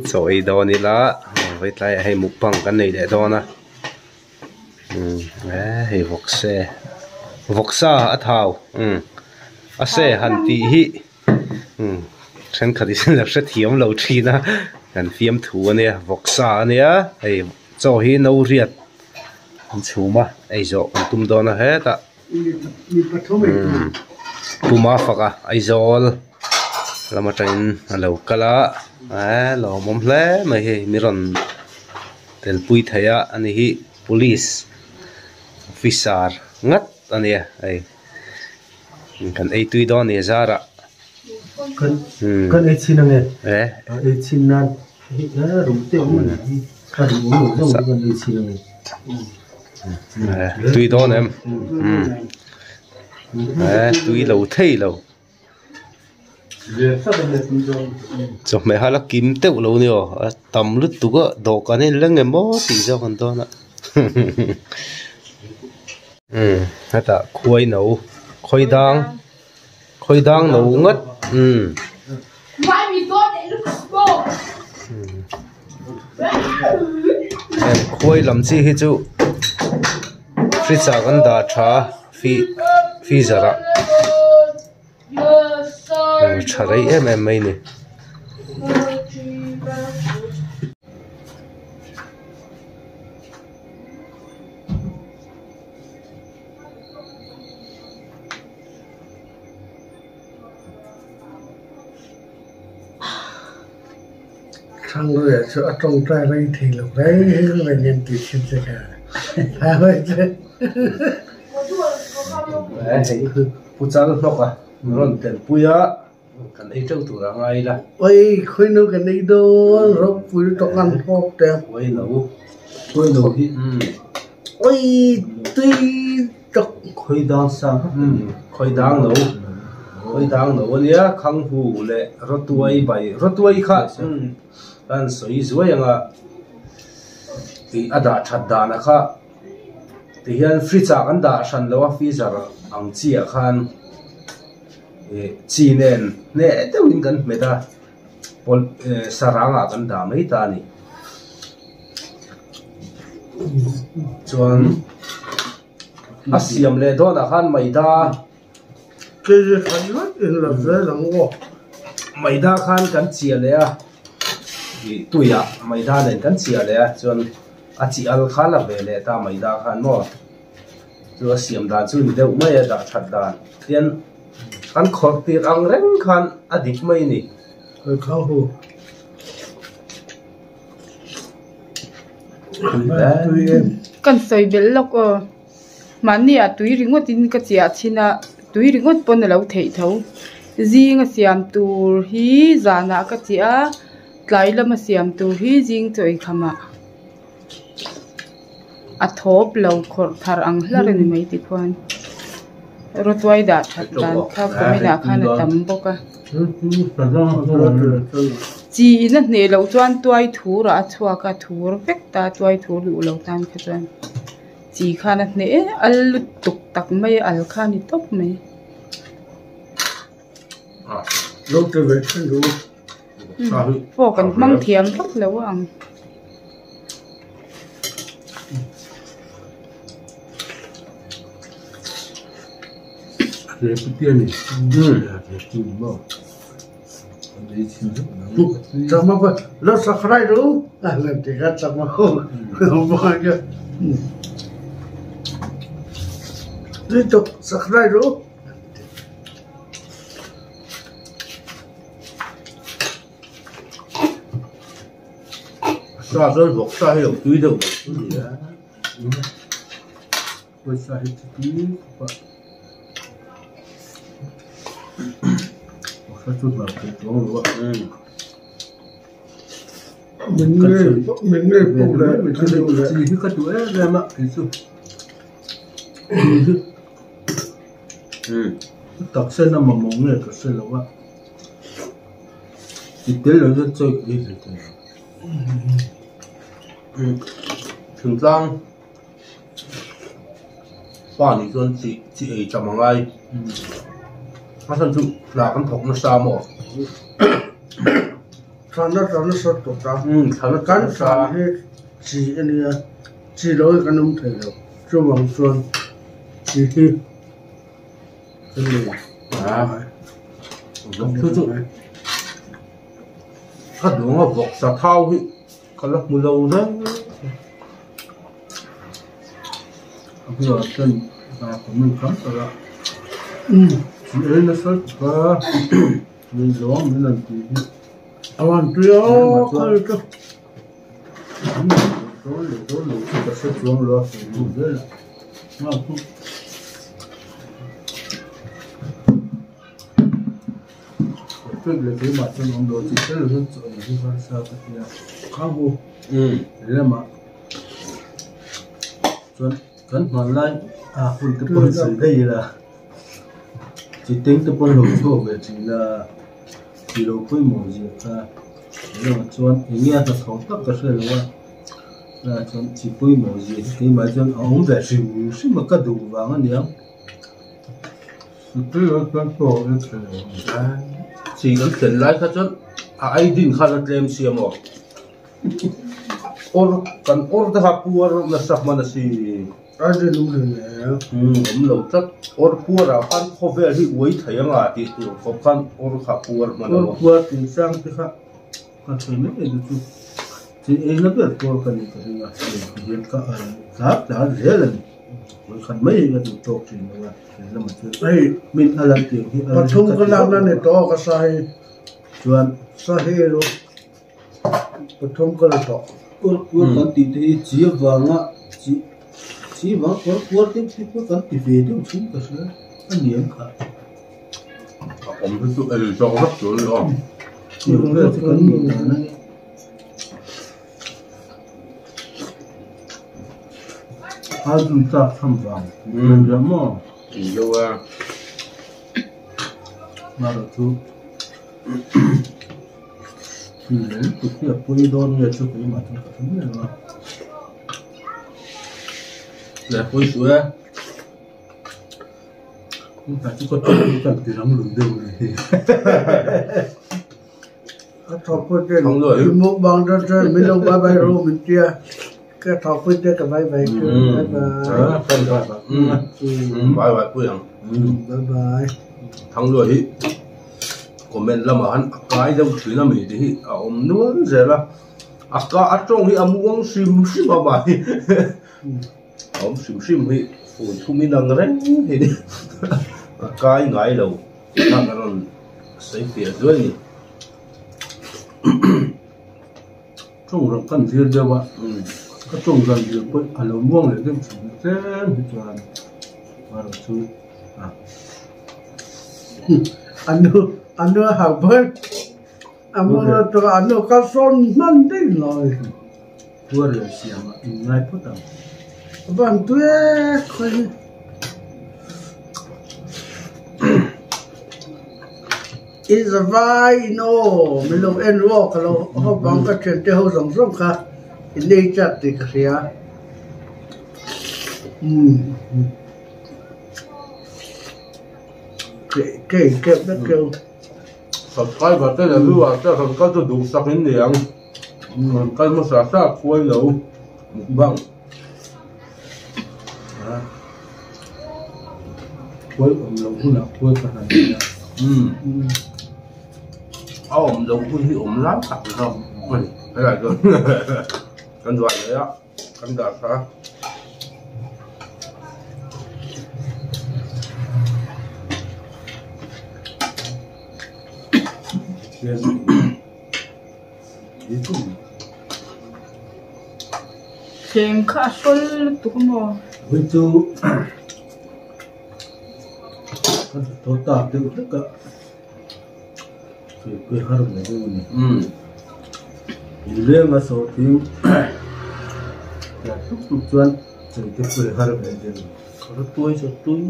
Chaw ei dawn ila vawi tlaiah hei mukbang kan nei leh dawn a hei vawkse vawksa a thau a se han tih hi thenkhat in la hrethiam lo thin a kan fiamthu ania vawksa ania hei chaw hi no riat an chhum a ei zawh kan tum dawn a hetah. Puma faka Aizawl lam atangin a lo kal a eee lawmawm hle mai hei mi rawn telpui thei a ani hi police officer ngat a nia hei kan ei tui dawn a ni a zarah kan ei chhin ange ei chhin nan Tui dawn em tui lo thei lo chawhmeh kha la kim teuh lo ni aw a tam lutuk a dawhkan a inleng em maw tih zawk an dawn a hetah khuai no khawi dang Khawi dang lo ngat umm. Heng khuai lam chi hi chu fridge ah kan dah tha a freezer ah tha rei em em mai a ni. Thangluaia chu a tawngtai rei thei lo reng reng in ti thin che kha Pu Chal hlawk a rawn telpui a kan ei teuh tur a ngai ila. Oi khawino kan ei dawn ropui tawng an hlawk teh. Khawino khawino hi oi tui tawk. Khawi dang sang khawi dang lo khawi dang lo ania khang hu leh rawtuai bai rawtuai kha an sawi zuai anga tih a dah that dan ah kha tihian fridge ah kan dah hran lo a freezer ang chi ah khan ih chi nen hneh deuhin kan hmet a pawl sarang ah kan dah mai ta a ni chuan a siam leh dawn ah khan maida maida khan kan chiah leh a ih tui ah maida nen kan chiah leh a chuan a chi al kha la ve leh ta maida khan maw. Chu a siam dan chu ni deuh mai a dah that dan tian kan khawrh tir ang reng khan a dik mai a ni. Kan sawi belh lawk aw mahni ah tui ringawt in ka chiah chhin a tui ringawt pawn a lo theih tho zing a siam tur hi zanah ka chiah a tlai lama siam tur hi zing chaw eikham ah. A thawp lo khawrh thar ang hlar a ni mai tikhuan rawtuai dah that dan kha comment ah khan a tam bawk a chi in a hneh loh chuan tuai thur ah a chhuak a thur vek ta tuai thur duh lo tan kha chuan chi khan a hneh al lutuk tak mai a al kha a ni tawp mai. Fork an hmang thiam vak lo a ang. Sa chuan vawk sa hi lo tui deuh mai chu ni a pawisa hi chu tui khawp a vawk sa chu hlau thei chuang lo a chi hi ka duh em em a kei chu Taksa na mamawh nge ka hre lo a. Ti tel lo chuan chawi ka ei ve thei lo. Thingtlang pa nih chuan chi chi ei tam a ngai. A chhan chu hna kan thawk nasa maw? Thlan a tla nasa tawh ta. Kan thlan hi chi a nia, chi lo hi kan awm thei lo. Chuvang chuan chi hi kan nei a. Chu chu ka duang a vawksa thau hi ka la hmu lo reng. A bulah chuan comment tam tak a chi ei nasa tuk a. Min zawng min rawn tih hi. A rawn tui a kal chu. Dawn leh dawn lo chu ka hre chuang lo a sawi lut zel a. Nghal chu. Perfect leh keimah chuan awm lo chi tel hian chaw ei hi harsa ka ti a. Khang hu. Lemah chuan kan hmanlai a hun te pawh hi sawi daih ila. Chi teng te pawh lo chhuak ve thin a, ti lo pawimawh zia kha eng emaw chuan eng nge a hnathawh tak ka hre lo a, tunah chuan chi pawimawh zia hi keimah chuan a awm ve hrim hrim a ka duh vang a niang. Chi kan thlen lai kha chuan a ai din khan a tlem sia maw? Awr kan awr te kha puar nasa hman a si. A rin awm hle mai a. Awm lo tlat. Awr puar ah khan khawvel hi uai thei anga tih tur khawp khan awr kha puar hman a Awr puar tih chang te kha ka sawi mai mai chu chu chi ei na ber puar ka ni ka ring a, hei ti hian ka al tlar tlar zel a ni. Vawi khat mai hi ka duh tawk thin lo a, he lamah chuan hei min a lan tiang hi a pathum ka lakna ni tawh ka sa hi chuan sa hi erawh Pathum ka la tawh. Kuar kuar kan tih te hi chi avanga chi chi vang kuar kuar deuh hi pawh kan ti ve deuh thin ka hria a ni ang kha. A awm hi chu ei zawk vek tur a ni aw. Chi awm vel chu kan nih dan a ni. A dun chak tham vang ni ria maw? Ni deuh a. Marawh chu. Thil tuk hi a pawi dawn nge chu keimah chuan ka hre miah lo a. Leh pawi suh e. Tunah chu ka tawng hi ka ti rang lui deuh a ni. Ka thawkpui te mukbang dawn chuan min lo bye bye rawh min tia ka thawkpui te ka bye bye chu bye bye. Bye bye pui ang. Bye bye. Thangluai hi. Comment lamah han a kai deuh thin a mi te hi a awm nual zel a, a ka a tawng hi a muang hrim hrim a mahni a awm hrim hrim hi fur thum in ang reng hi ni a kai ngai lo tih kha ka rawn sawi fiah zuai a ni. Tawng rang kan zir deuh a, ka tawng zan zir pawh a lo muang leh deuh thin a tlem hi chuan erawh chu a. Anu a hau ber a mawla chu anu ka sawn hman daih lo. Tuar leh siamah in ngai phawt ang. Van tuek khawi hi. I zavai in aw min lo en ru aw ka lo haw bang ka thian te ho zawng zawng kha i nei chat tih ka hria. Subscriber te leh viewer te rawn kal chu duhsak in ni ang. Rawn kal hmasa sa khuai lo mukbang. Khuai awm loh hunah khuai ka han nei a. A awm loh hun hi awm lai tak zawk a ni. Helai chuan kan zuah leh a. Kan dah tha. Thleng kha a hrawl lutuk a maw? Vawi chu kan tho tak deuh hlek a. Tuipui har ve deuh a ni. Inleng a sawh thing piah tuk tuk chuan chei te pawh i har ve deuh. Ka tuai chu tui.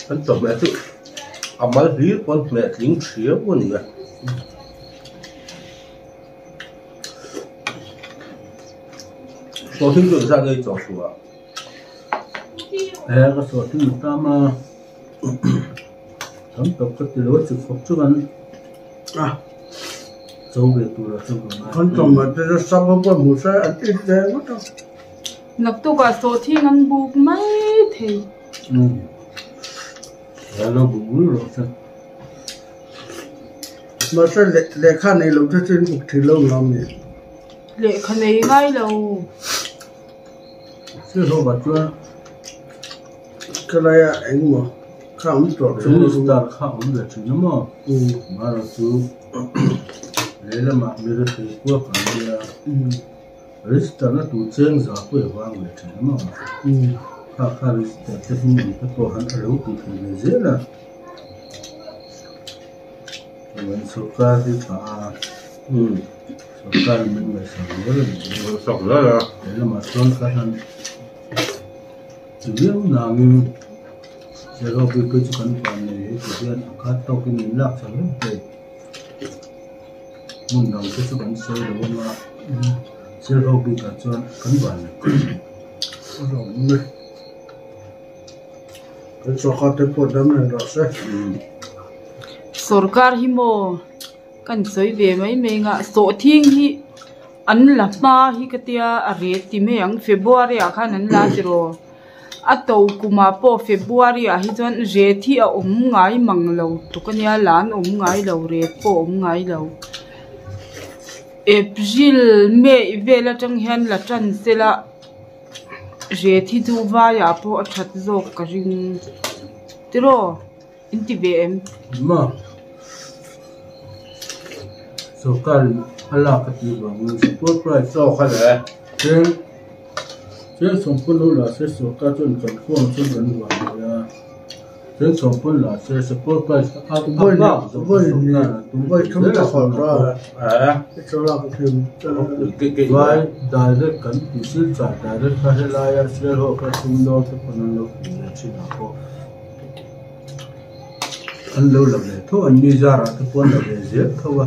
Kan chawhmeh chu a mal hlir pawn hmeh tling thiau a ni a. Sawhthing chu engzat nge i chawhchhuah? E ka so tin ta ma tam tak ka ti lo chu khawp chu kan cho ve tur a chu ka ngai. Kan tawm ah te chu sap ho pawh hmuh se an it ve ngawt ang. Naktukah sawhthing an buk mai thei. Umm lo buk bur rawh se. Mahse lehkha nei lo te chu in buk thei lo ang mi. Lehkha nei ngai lo. Thil ho ah chuan Khelaia engmaw kha awm tawh chu. Register kha awm ve thin a maw? Marawh chu lehlamah mi rethei kuak ang nia. Register na tur cheng za pawh i vang ve thin a maw? Kha kha register te hming ang te pawh han a lo tih thei ve zel a. Chuan sorkar hi tha a, sorkar in min ngaihsak zel a ni. Ngaihsak zel a. Lehlamah chuan ka han ti viau nangin Zero bik hi chu kan van nei hei ti hian a khat tawkin min lak chho reng thei. Hmun dang te chu kan sawi lo ang a, Zero bikah chuan kan van nei khawp mai. A hlauhawm e. Kan sorkar te pawh dam reng rawh se. Sorkar hi maw kan sawi ve mai mai ang a, sawhthing hi an la hma hi ka tia a ret ti mai ang February ah khan an la tiraw a to kumah pawh February ah hi chuan ret hi a awm ngai mang lo tluk a nia la an awm ngai lo ret pawh a awm ngai lo April May vel atang hian la tan sela. Ret hi chu vaiah pawh a that zawk ka ring tiraw in ti ve em? Ma sorkar in a lak a tih vangin support price zawk a le. Cheng cheng sawmpun lo la se sorkar chuan kan khuang chuan kan vang mai a. Cheng sawmpun la se support price a a bak zawk a sorkar a tum zel a Vai direct kan tih silchar direct kha helaia sialhawk a sumdawng te pawn an lo tih ve thin ah pawh an lo la ve tho an mi zarah te pawh an la ve zel tho a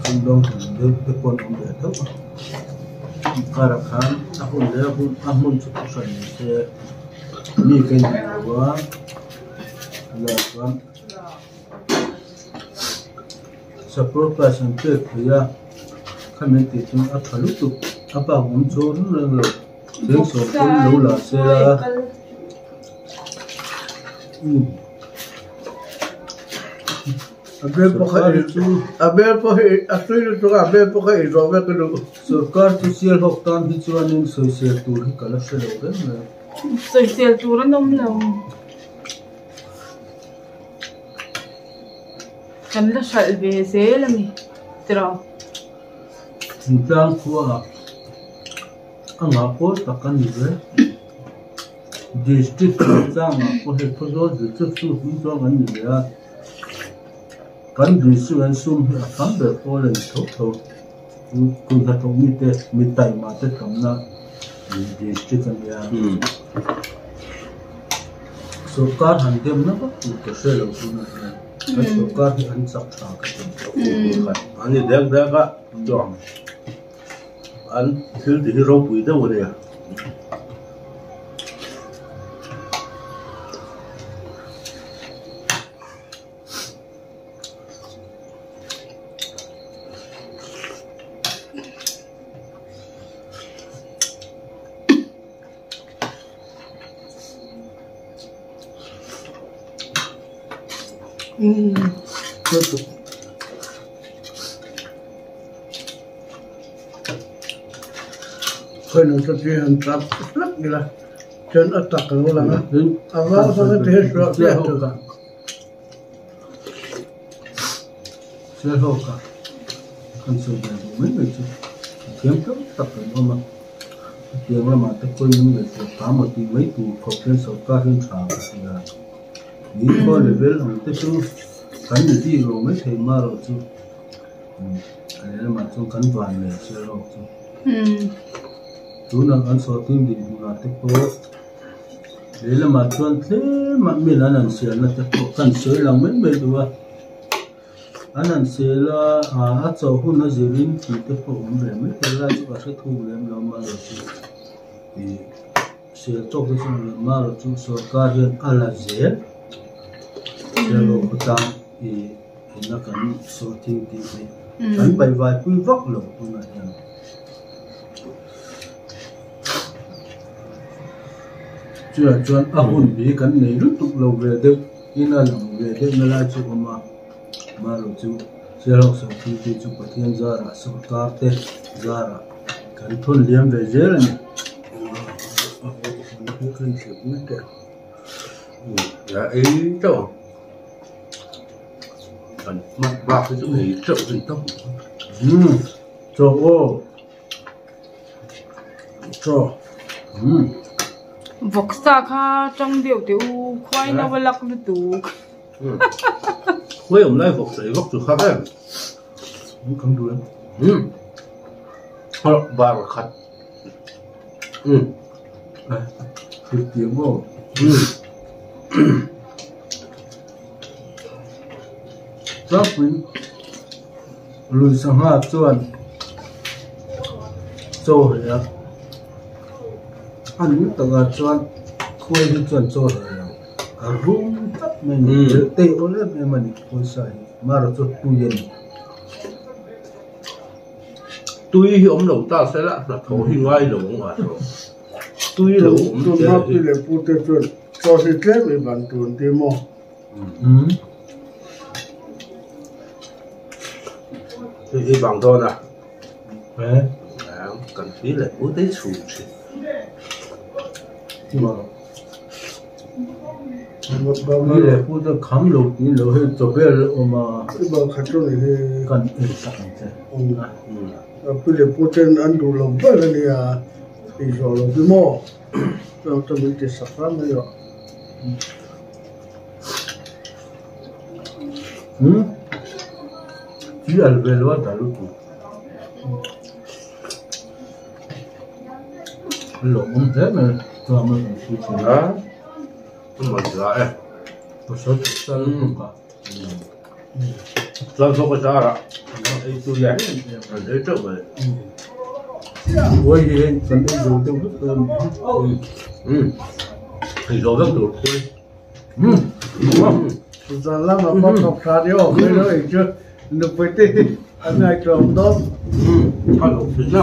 sumdawng tam deuh te pawh an awm ve tho a karah khan a hun leh a hun a hmun chu thu hran ni se mi ka inhmu lo a helaiah chuan. Support price an pek thei a, khami an tih chuan a tha lutuk, a bak awm chu reng reng lo, cheng sawm pawn lo la se la umm Sorkar chu a bel pawh hi a tui lutuk a, a bel pawh kha ei zawh vek a duh. Sorkar chu sial hawk tan hi chuanin sawisel tur hi ka la hre lo reng reng. Sawisel tur an awm lo. Kan la hralh ve zel a ni tiraw. Thingtlang khua ah a ngah pawl tak a ni ve. District chungchang ah pawh hei Khawzawl district chu hming chuang an ni ve a. Kan district an sum hi a tam ber pawl a ni tho tho. Kun hnathawk mite mi taima te tamna district a nia. Sorkar han demna vak tur ka hre lo tunah hian kan sorkar hi an chak tha ka ti. An ni dek dek a chuan an thil tih hi ropui deuh a nia. Khawihnawm chu tui han tap hlak ila chuan a tak lo lang a, a vang zawng a ti hi hruah viau tur. Sialhawka kan sawi ve duh mai mai chu a thiam tam tak kan awm a, hetiang lamah te pawhin min ngaihtuah ta maw tih mai tur khawp hian sorkar hian tha ka ti a, ni khaw level ang te chu kan ni bik lo mai thei marawh chu a lehlamah chuan kan van leh Sialhawk chu tunah kan sawhthing dinhmunah te pawh. Lehlamah chuan tlem a mil an han sialna te pawh kan sawi lang mai mai duh a, an han sial a a chawh hun a zirin tih te pawh awm ve mai thei lai chu ka hre thuk lem lo amaherawhchu ih. Sel tawk te chuan lo mar chu sorkar hian a la zel. Sialhawk khawtlang i ina kan sawhthing tih hi kan paihvai pui vak lo tunah hian. Chutah chuan a hun bi kan nei lutuk lo ve deuh in a lang ve deuh na lai chu a awm a, amaherawh chu Sialhawk sawhthing tih chu Pathian zarah sorkar te zarah kan thawn liam ve zel a ni. Chaw aw. Chaw. Vawksa kha tang deuh teh u, khuai no a lak lutuk. Khuai awm lai vawksa ei vak chu kha em. Kan duh em. Bar khat. Hetiang aw. Tlangpuiin lui sangha chuan chaw hleh a, a nung takah chuan khuai hi chuan chaw hleh lo, a rum tlat mai a ni, te awl em em a ni khuai sa hi, marawh chu tui a ni. Tui hi awm lo ta se la hnathawh hi ngai lo ang a tawh. Tui lo awm tel hi. Tuna pi leh pu te chuan chaw hi tlem i ban tur an ti maw? Tui hi bang dawn a. Kan pi leh pu te hi chhum thin. Pi leh pu te kham lo tih lo hei chaw vel a awm a. Kan en sak ang che. Pi leh pu ten an duh lo ber a nia tih zawh lo hi maw chuan ka min ti sak ram mai rawh. Chi al ve lo a ta lutuk. Lo awm hle mai chuan a kan pui thin a. Pasal pasal lutuk a. Chuan thawk a zar a ei tu le an ei teuh mai. Khuai hi hei kan ei zo deuh vek dawn a ni. Ei zo vek tur khuai. Zan lama pawh thawk tha ni awm mai lo ei chu nupui te hi an ngaihtuah awm dawn. A lo thin a.